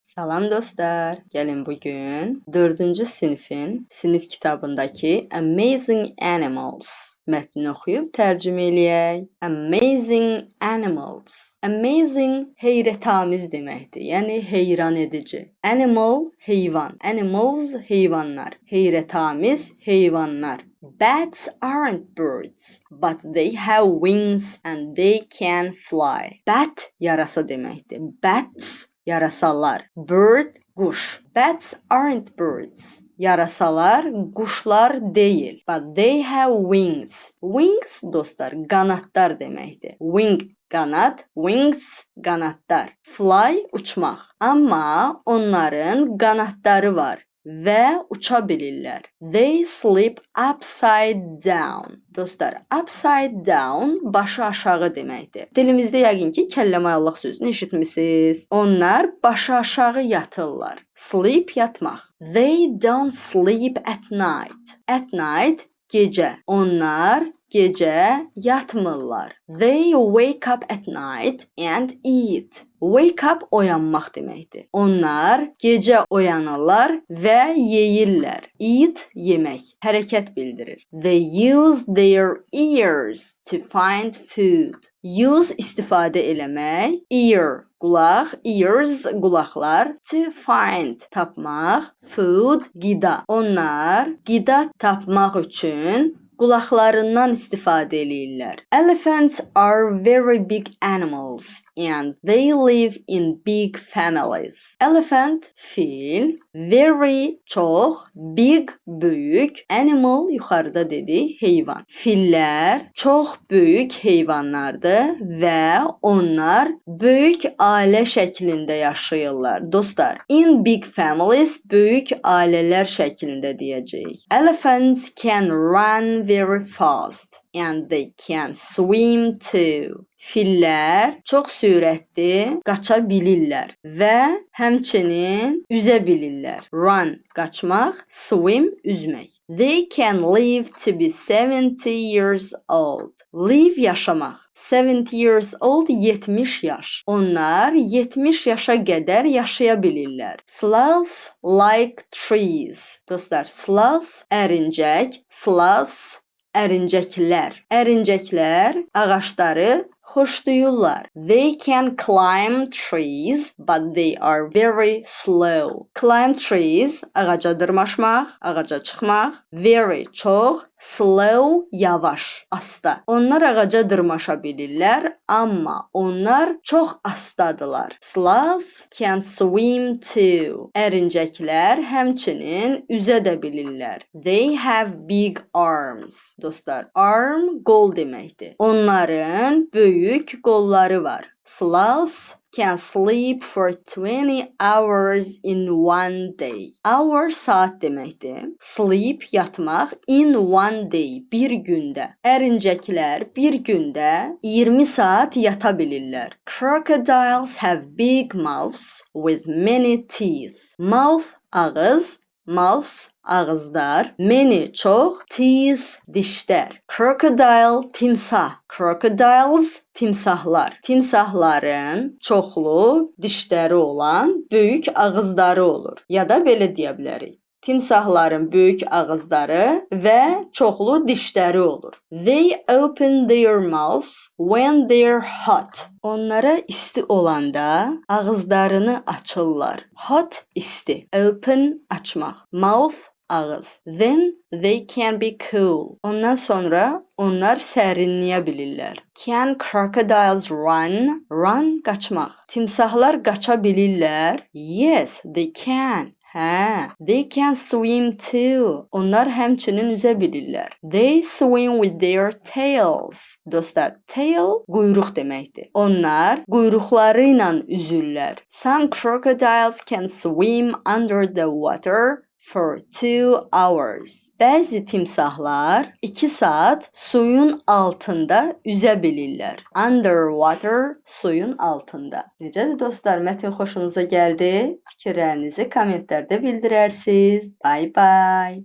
Salam dostlar. Gəlin bugün 4-cü sinifin sinif kitabındakı Amazing Animals mətnini oxuyub tərcümə eləyək. Amazing Animals. Amazing heyrətamiz deməkdir. Yəni heyran edici. Animal heyvan. Animals heyvanlar. Heyrətamiz heyvanlar. Bats aren't birds, but they have wings and they can fly. Bat yarasa deməkdir. Bats yarasalar. Bird quş. Bats aren't birds. Yarasalar quşlar deyil. But they have wings. Wings dostlar qanadlar deməkdir. Wing qanad, wings qanadlar. Fly uçmaq. Amma onların qanadları var və uça bilirlər. They sleep upside down. Dostlar, upside down başı aşağı deməkdir. Dilimizdə yəqin ki, kəlləmayallıq sözünü eşitmisiniz. Onlar başı aşağı yatırlar. Sleep yatmaq. They don't sleep at night. At night gecə. Onlar gecə yatmırlar. They wake up at night and eat. Wake up oyanmaq deməkdir. Onlar gecə oyanırlar və yeyirlər. Eat yemək, hərəkət bildirir. They use their ears to find food. Use istifadə eləmək, ear qulaq, ears qulaqlar, to find tapmaq, food qida. Onlar qida tapmaq üçün qulaqlarından istifadə eləyirlər. Elephants are very big animals and they live in big families. Elephant fil, very çox, big böyük, animal yuxarıda dedik heyvan. Fillər çox böyük heyvanlardır və onlar böyük ailə şəklində yaşayırlar. Dostlar, in big families böyük ailələr şəklində deyəcəyik. Elephants can run very fast and they can swim too. Fillər çox sürətli qaça bilirlər və həmçinin üzə bilirlər. Run qaçmaq, swim üzmək. They can live to be 70 years old. Live yaşamaq. 70 years old 70 yaş. Onlar 70 yaşa qədər yaşaya bilirlər. Sloths like trees. Dostlar, sloth ərincək, sloths ərincəklər. Ərincəklər ağacları xoşlayırlar. They can climb trees, but they are very slow. Climb trees ağaca dırmaşmaq, ağaca çıxmaq. Very çox, slow yavaş, asta. Onlar ağaca dırmaşa bilirlər, amma onlar çox astadılar. Sloths can swim too. Ərincəklər həmçinin üzə də bilirlər. They have big arms. Dostlar, arm qol deməkdir. Onların böyük qolları var. Sloths can sleep for 20 hours in one day. Hour saat deməkdir. Sleep yatmaq, in one day bir gündə. Ərincəklər bir gündə 20 saat yata bilirlər. Crocodiles have big mouths with many teeth. Mouth ağız, mouths ağızlar, many çox, teeth dişlər. Crocodile timsah, crocodiles timsahlar. Timsahların çoxlu dişləri olan böyük ağızları olur. Ya da belə deyə bilərik. Timsahların böyük ağızları və çoxlu dişləri olur. They open their mouths when they're hot. Onlara isti olanda ağızlarını açırlar. Hot isti, open açmaq, mouth ağız. Then they can be cool. Ondan sonra onlar sərinləyə bilirlər. Can crocodiles run? Run qaçmaq. Timsahlar qaça bilirlər? Yes, they can. Hə, they can swim too. Onlar həmçinin üzə bilirlər. They swim with their tails. Dostlar, tail quyruq deməkdir. Onlar quyruqları ilə üzürlər. Some crocodiles can swim under the water for 2 hours. Bəzi timsahlar 2 saat suyun altında üzə bilirlər. Underwater suyun altında. Necədir dostlar, mətn xoşunuza gəldi? Fikirlərinizi kommentlərdə bildirərsiniz. Bye bye.